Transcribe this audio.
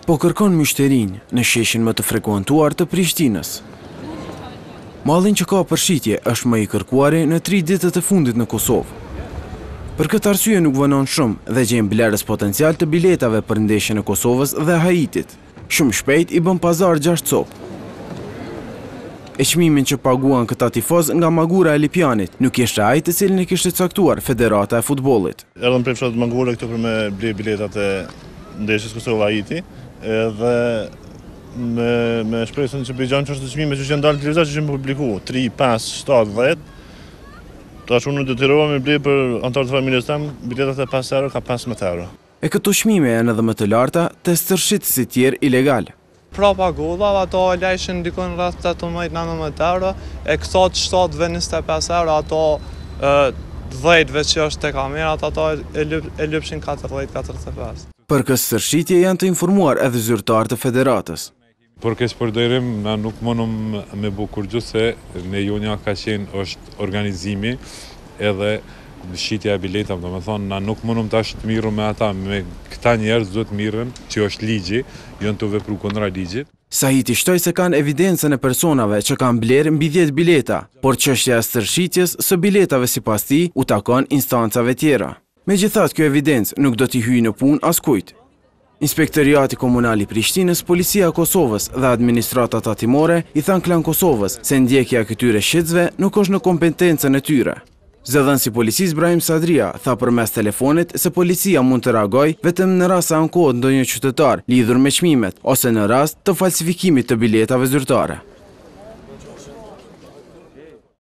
Po kërkon myshterinj në sheshin më të frekuentuar të Prishtinës. Mallin që ka për shitje është më i kërkuari në tri ditët e fundit në Kosovë. Për këtë arsye nuk vonon shumë dhe gjen blerës potencial të biletave për ndeshjen e Kosovës dhe Haitit. Shumë shpejt i bën pazar 6 copë. E çmimin që paguan këta tifozë nga Magura e Lipjanit nuk ishte ai të cilin e kishte caktuar Federata e Futbollit. Erdhëm prej fshatit Magure këtu për me ble biletat e ndeshjes Kosova-Haiti, edhe me, me shpresën që bëjë që është çmime që janë dalë në televizor që janë publiku, 3, 5, 7, 10. Tash unë detyrova me ble për anëtarët e familjes tem biletat e 5 euro ka 15 euro. E këto çmime janë edhe më të larta te stërshitësit tjerë ilegalë. Prapa gollave ato lejshin dikun rreth 18-19 euro, e këto të 7-ve 25 euro, ato 10-ve që është te kamerat, ato e lypshin 40-45. Për këtë stërshitje janë të informuar edhe zyrtarë të federatës. Për keqpërdorim na nuk munëm me bo kurgjo se e jonja ka qenë është organizimi edhe shitja e biletave, domethonë na nuk munëm tash të mirrem me ata, me këta njerëz duhet mirren, që është ligji, janë tu vepru kundra ligjit. Sahiti shtoi se kanë evidencën e personave që kanë blerë mbi 10 bileta, por çështja e stërshitjes së biletave sipas tij u takon instancave tjera. Megjithatë kjo evidencë nuk do t'i hyjë në punë askujt. Inspektoriati Komunal i Prishtinës, Policia e Kosovës dhe Administrata Tatimore i thanë Klan Kosovës se ndjekja e këtyre shitësve nuk është në kompetencën e tyre. Zëdhënësi i policisë Brahim Sadria tha përmes telefonit se policia mund të reagojë vetëm në rast se ankohet ndonjë qytetar lidhur me çmimet ose në rast të falsifikimit të biletave zyrtare.